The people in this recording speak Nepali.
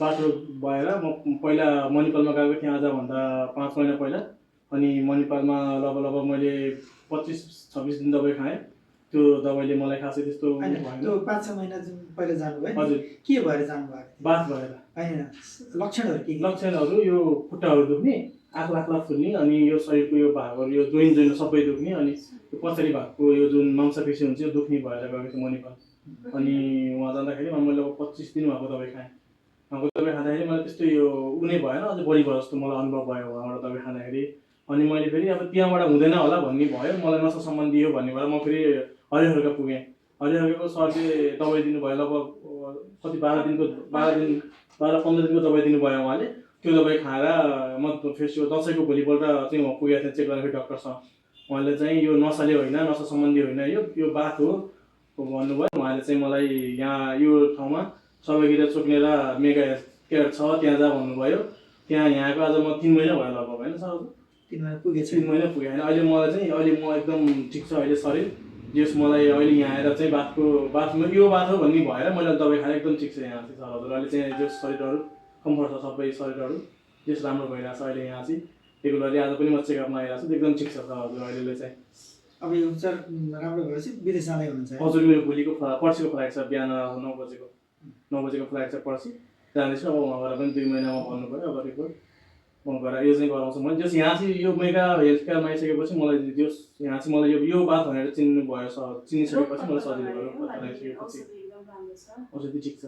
बाटो भएर म पहिला मणिपालमा गएको थिएँ आजभन्दा 5 महिना पहिला। अनि मणिपालमा लगभग मैले 25-26 दिन दबाई खाएँ। त्यो दबाईले मलाई खासै त्यस्तो भएन। त्यो 5-6 महिना जुन पहिला जानुभयो हजुर, के भएर जानुभएको थियो? बाथ भएर। हैन, लक्षणहरू के? लक्षणहरू यो खुट्टाहरू दुख्ने, आँखा फुल्ने, अनि यो शरीरको यो भागहरू यो जोइन्ट सबै दुख्ने, अनि यो पछाडि भागको यो जुन मांसपेशी हुन्छ यो दुख्ने भएर गएको थियो मणिपाल। अनि वहाँ जाँदाखेरि मैले 25 दिन उहाँको दबाई खाएँ। उहाँको दबाई खाँदाखेरि मलाई त्यस्तो यो उनी भएन, अझ बढी भयो जस्तो मलाई अनुभव भयो उहाँबाट दबाई खाँदाखेरि। अनि मैले फेरि अब त्यहाँबाट हुँदैन होला भन्ने भयो, मलाई नसा सम्बन्धी हो भन्ने भएर म फेरि हरिहरका पुगेँ। हरिहरको सरले दबाई दिनुभयो, लगभग कति 12-15 दिनको दबाई दिनुभयो उहाँले। त्यो दबाई खाएर म फेरि दसैँको भोलिपल्ट चाहिँ उहाँ पुगेको थिएँ चेक गर्न फेरि डक्टरसँग। उहाँले चाहिँ यो नसाले होइन, नसा सम्बन्धी होइन, यो बाथ हो भन्नुभयो। उहाँले चाहिँ मलाई यहाँ यो ठाउँमा सबैगिरा चोक्नेर मेगा हेल्थ केयर छ त्यहाँ जा भन्नुभयो। त्यहाँ यहाँको आज म 3 महिना भयो लगभग, होइन सर? 3 महिना पुगेछ। 3 महिना पुगेँ होइन। अहिले मलाई चाहिँ अहिले म एकदम ठिक छ अहिले शरीर। जस मलाई अहिले यहाँ आएर चाहिँ बाथमा यो बाथ हो भन्ने भएर मैले दबाई खाएर एकदम ठिक छ यहाँ चाहिँ सर। हजुर अहिले चाहिँ जो शरीरहरू कम्फर्ट छ, सबै शरीरहरू जस राम्रो भइरहेको छ अहिले यहाँ चाहिँ। रेगुलरली आज पनि म चेकअपमा आइरहेको छु, एकदम ठिक छ सर। हजुर अहिले चाहिँ अब यो उपचार राम्रो भएपछि विदेश जाँदै हुन्छ? हजुर, मेरो भोलिको पर्सिको फ्लाइट छ, बिहान 9 बजेको फ्लाइट छ पर्सि जाँदैछु। अब उहाँबाट पनि 2 महिनामा भन्नु पऱ्यो। अब रिपोर्ट म गएर यो चाहिँ गराउँछु मैले। जस यहाँ चाहिँ यो मेगा हेल्थ केयरमा आइसकेपछि मलाई जस यहाँ चाहिँ मलाई यो बात भनेर चिन्नु भयो, चिनिसकेपछि मलाई सजिलो भयो। औषधि ठिक छ।